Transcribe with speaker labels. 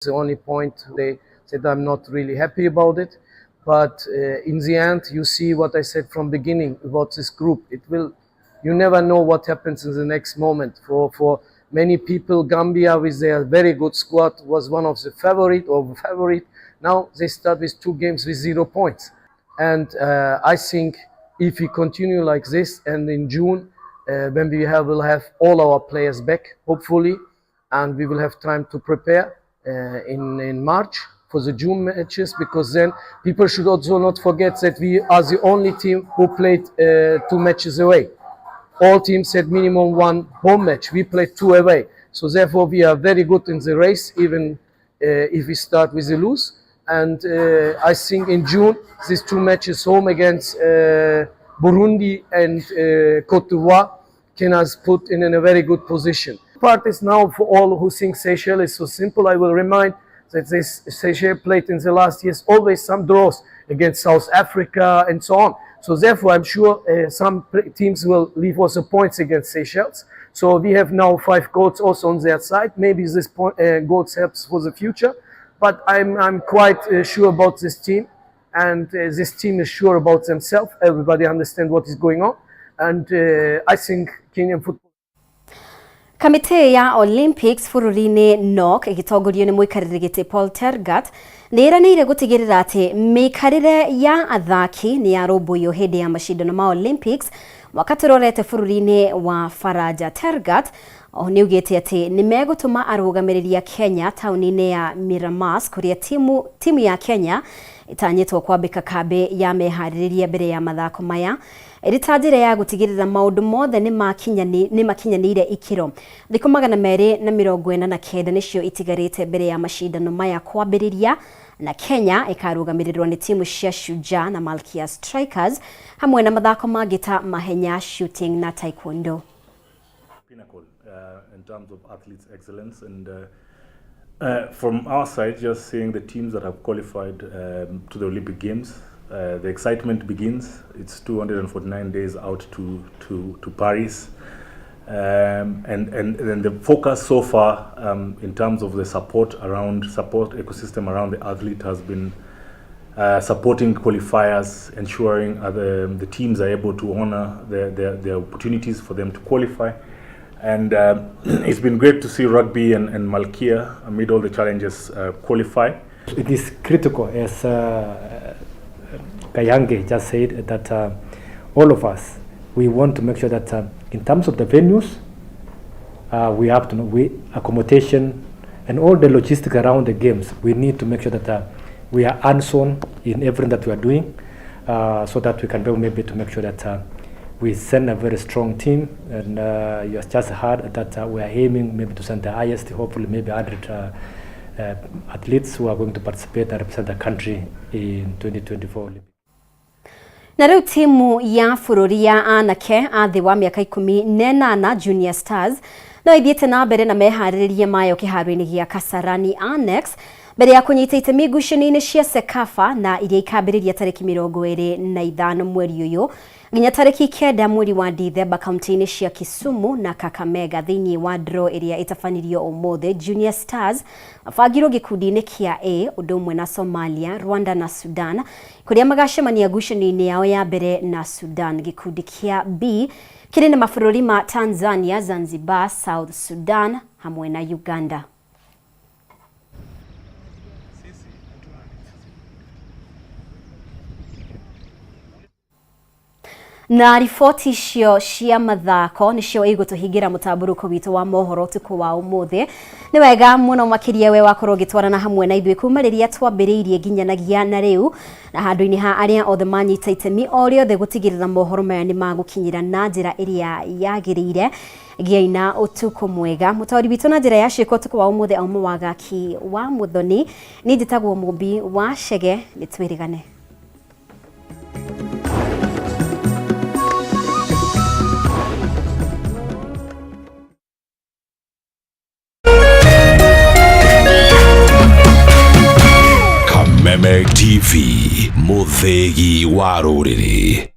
Speaker 1: The only point they said I'm not really happy about it. But in the end, you see what I said from beginning about this group. It will, you never know what happens in the next moment. For many people, Gambia with their very good squad was one of the favorite or favorite. Now they start with 2 games with 0 points. And I think if we continue like this, and in June, when we will have all our players back, hopefully, and we will have time to prepare in March for the June matches, because then people should also not forget that we are the only team who played 2 matches away. All teams had minimum 1 home match. We played 2 away. So therefore we are very good in the race, even if we start with a lose. And I think in June, these 2 matches home against Burundi and Cote d'Ivoire can us put in a very good position. Part is now for all who think Seychelles is so simple. I will remind that this Seychelles played in the last years always some draws against South Africa and so on. So therefore, I'm sure some teams will leave also points against Seychelles. So we have now 5 goals also on their side. Maybe this goals helps for the future. But I'm quite sure about this team. And this team is sure about themselves. Everybody understands what is going on. And I think Kenyan football.
Speaker 2: Kamĩtĩ ya Olympics bũrũri-inĩ NOC ĩgĩtongorio nĩ mũikarĩri gĩtĩ Paul Tergat nĩ ĩranĩire gũtigĩrĩra atĩ mĩikarĩre ya athaki nĩ yarũmbũiyo hĩndĩ ya macindano ma Olympics mwaka tũrorete bũrũri-inĩ wa Faranja. Tergat nĩ augĩte atĩ nĩ megũtũma arũgamĩrĩri a Kenya taũni-inĩ ya Miramas kũrĩa timu ya Kenya ĩtanyĩtwo kwambĩka kambĩ ya meharĩrĩria mbere ya mathako maya ĩrĩ ta njĩra ya gũtigĩrĩra maũndũ mothe nĩ makinyanĩire ikĩro. Thikũ 249 nĩcio itigarĩte mbere ya macindano maya kwambĩrĩria, na Kenya ĩkarũgamĩrĩrwo nĩ timu cia Shujaa na Malkia Strikers hamwe na mathako mangĩ ta mahenya, shooting na taekwondo.
Speaker 3: Pinnacle in terms of athletes excellence, and from our side, just seeing the teams that have qualified to the Olympic Games, the excitement begins. It's 249 days out to Paris. And then the focus so far in terms of the support ecosystem around the athlete has been supporting qualifiers, ensuring the teams are able to honor their opportunities for them to qualify. And it's been great to see rugby and Malkia, amid all the challenges, qualify.
Speaker 4: It is critical, as Kayange just said, that all of us, we want to make sure that in terms of the venues, we have to know accommodation and all the logistics around the games. We need to make sure that we are hands-on in everything that we are doing, so that we can be able maybe to make sure that we send a very strong team. And you have just heard that we are aiming maybe to send the highest, hopefully maybe 100 athletes who are going to participate and represent the country in 2024 Olympics.
Speaker 2: Na rĩu timu ya bũrũri ya anake a thĩ wa mĩaka 18 Junior Stars no ithiĩte na mbere na meharĩrĩria mayo kĩharo-inĩ gĩa Kasarani Annex mbere ya kũnyita itemi ngucanio-inĩ cia CECAFA na iria ikambĩrĩria tarĩki 25 mweri ũyũ nginya tarĩki 9 mweri wa Dithemba kaunti-inĩ cia Kisumu na Kakamega. Thĩinĩ wa draw ĩrĩa ĩtabanirio ũmũthĩ, Junior Stars mabangirwo gĩkundi-inĩ kĩa A ũndũ ũmwe na Somalia, Rwanda na Sudan kũrĩa magacemania ngucanio-inĩ yao ya mbere na Sudan. Gĩkundi kĩa B kĩrĩ na mabũrũri ma Tanzania, Zanzibar, South Sudan hamwe na Uganda. Na riboti icio cia mathako nicio igũtũhingĩra mũtambũrũko witũ wa mohoro ũtukũ wa ũmũthĩ. Nĩ wega mũno makĩria we wakorwo ũgĩtwarana hamwe na ithuĩ kuma rĩrĩa twambĩrĩirie nginyanagia na rĩu, na handũ-inĩ ha arĩa othe manyita itemi o rĩothe gũtigĩrĩra mohoro maya nĩ magũkinyĩra na njĩra ĩrĩa yagĩrĩire. Gĩai na ũtukũ mwega. Mũtaũri witũ na njĩra ya ciĩko ũtukũ wa ũmũthĩ auma Wagaki wa Mũthoni. Niĩ njĩtagwo Mũmbi wa Chege, nĩ twĩrĩgane.
Speaker 5: Kameme TV, mũthĩgi wa rũrĩrĩ.